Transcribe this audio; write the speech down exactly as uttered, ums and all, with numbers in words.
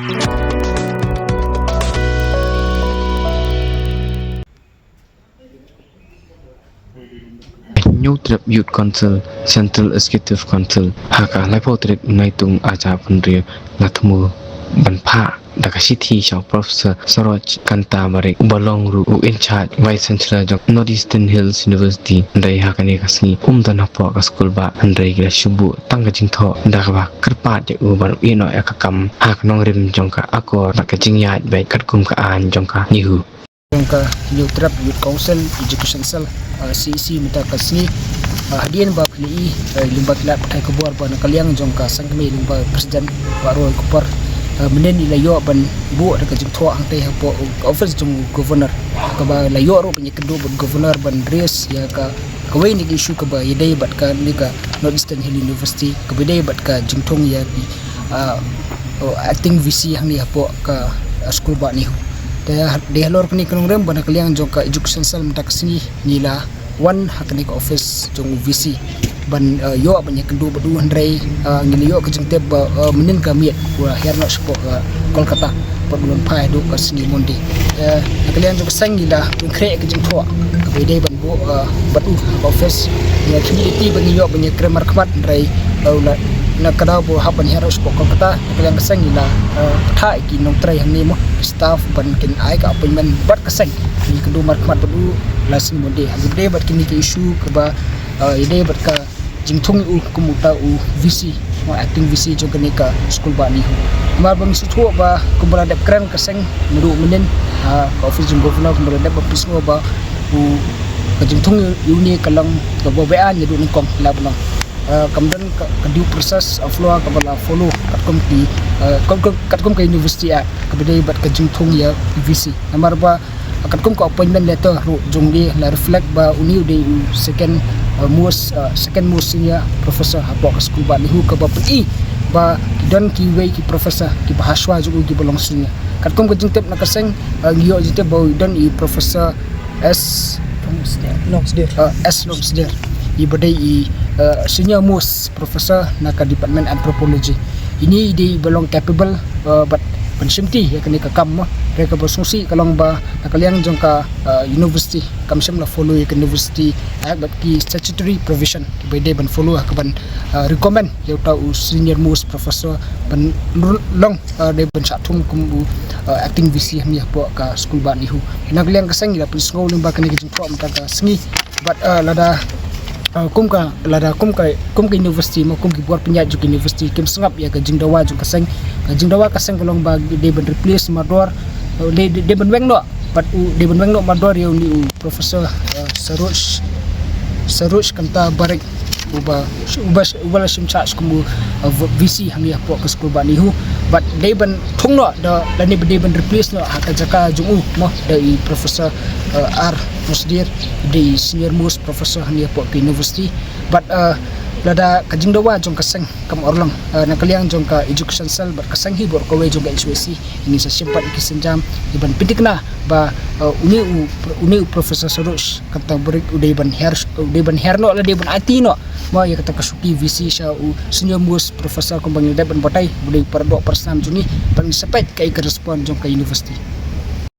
Hynñiewtrep Youth Council, Central Executive Council, ha ka laiphew tarik Naitung arhajar arphew hynriew, la thmu ban phah da ka shithi sha u Professor Saroj Kanta Barik, uba long ruh u in charge Vice Chancellor jong North Eastern Hills University. Hynrei ha kane ka sngi um don hapoh ka skulbah, hynrei ki la shu buh tang ka jingthoh da kaba kyrpad ïa u ban ïehnoh ïa ka kam ha ka nongrim jong ka akor bad ka jingïaid beit katkum ka aiñ jong ka NEHU. Jong ka Hynñiewtrep Youth Council, Education Cell, uh, C E C mynta ka sngi, uh, hadien ba phi la ïohi, uh, lyngba ki lad pathai khubor ba na ka liang jong ka seng kmie lyngba President Bah Roy Cooper, uh, mynnin i la ïoh ban buh da ka jingthoh hangtei hapoh ka office jong u Governor, kaba la ïoh ruh ban ïakynduh bad Governor ban raise ïa ka, kawei na ki issue kaba ïadei bad kane ka North Eastern Hill University, kaba ïadei bad ka jingthung ïa ki, uh, acting V C hangne hapoh ka, uh, skulbah NEHU. Te ha, dei halor kane ka nongrim ba na ka liang jong ka Education Cell mynta ka sngi ngi la wan ha kane ka office jong u V C ban, uh, ïoh ban ïakynduh bad u, hynrei, uh, ngi la ïoh ka jingtip ba, uh, mynnin ka miet u la hiar noh shapoh, uh, Kolkata, bad un wan phai haduh ka sngi Monday. Uh, na ka liang jong ka seng ngi la pynkhreh ka jingthoh kaba ïadei ban buh, uh, bad u ha ka office. Ngi la khmih lynti ba ngin ïoh ban ïakren markhmat, hynrei, uh, u la, na ka daw ba u hap ban hiar noh shapoh Kolkata, na ka liang ka seng ngi la, uh, pynthah ïa ki nongtrei hangne mo, ki staff, ban kin ai ka appointment bad ka seng. Ngi kynduh markhmat bad u la sngi Monday. Ha kaba ïadei bad kine ki issue kaba, uh, ïadei bad ka jingthung ïa u kum uta u V C, mo, acting V C jong kane ka skulbah NEHU. Namar ba ngi sngewthuh ba kumba la dep kren ka seng naduh mynnin, ha ka office jong Governor, kumba la dep ban pynsngew ba u, ka jingthung ïa une ka long kaba beaiñ naduh nyngkong, la ba long, uh, kam don ka, ka due process of law kaba la follow katkum ki, uh, katkum, katkum ka University Act kaba ïadei bad ka jingthung ïa V C. Namar ba katkum ka appointment letter ruh jong ngi la reflect ba une u dei u second, uh, most, uh, second most senior professor hapoh ka skulbah NEHU, kaba pyni ba ki don kiwei ki professor kiba hashwa jong u kiba long senior. Katkum ka jingtip na ka seng, uh, ngi ïoh jingtip ba u don i Professor S Longsidir. Uh, S Longsidir, iba dei i, uh, senior most professor na ka Department Anthropology. Ine i dei iba long capable, uh, bad ban shimti ïa kane ka kam, mo. Hynrei kaba sngewsih ka long ba na ka liang jong ka, uh, university kam shym la follow ïa ka University Act bad ki statutory provision kiba dei ban follow ha kaban, uh, recommend ïa uta u senior most professor ban run-, long, uh, dei ban shah thung kum u, uh, acting V C hangne hapoh ka skulbah NEHU. Na ka liang ka seng ngi la pynsngew lyngba kane ka jingthoh mynta ka sngi. Bad, uh, lada, uh, kum ka, lada kum ka, kum ka university, mo, kum ki bor pynïaid jong ka university kim sngap ïa ka jingdawa jong ka seng, ka jingdawa ka seng ka long ba dei ban replace mardor, uh, dei, dei, dei ban weng noh, bad u dei ban weng noh mardor ïa une u Professor, uh, Saroj, Saroj Kanta Barik, uba, uba, uba la shim charge kum u, uh, V C hangne hapoh ka skulbah NEHU. Bad dei ban thung noh da, lane ba dei ban replace noh ha ka jaka jong u, mo, da i Professor, uh, R Longsidir, dei i senior most professor hangne hapoh ka university. Bad, uh, lada ka jingdawa jong ka seng kam urlong, uh, na ka liang jong ka Education Cell bad ka seng hi bad kawei jong ka H Y C, ngin sa shim pat ïa ki sienjam ïa ban pynthikna ba, uh, une u, une u Professor Saroj Kanta Barik u dei ban hiar, u dei ban hiar noh lane dei ban aiti noh, mo, ïa kata ka shuki V C sha u senior most professor kumba ngi la dep ban batai, u dei u paradoh parasnam jong ngi, bad ngin sa peit kaei ka response jong ka university.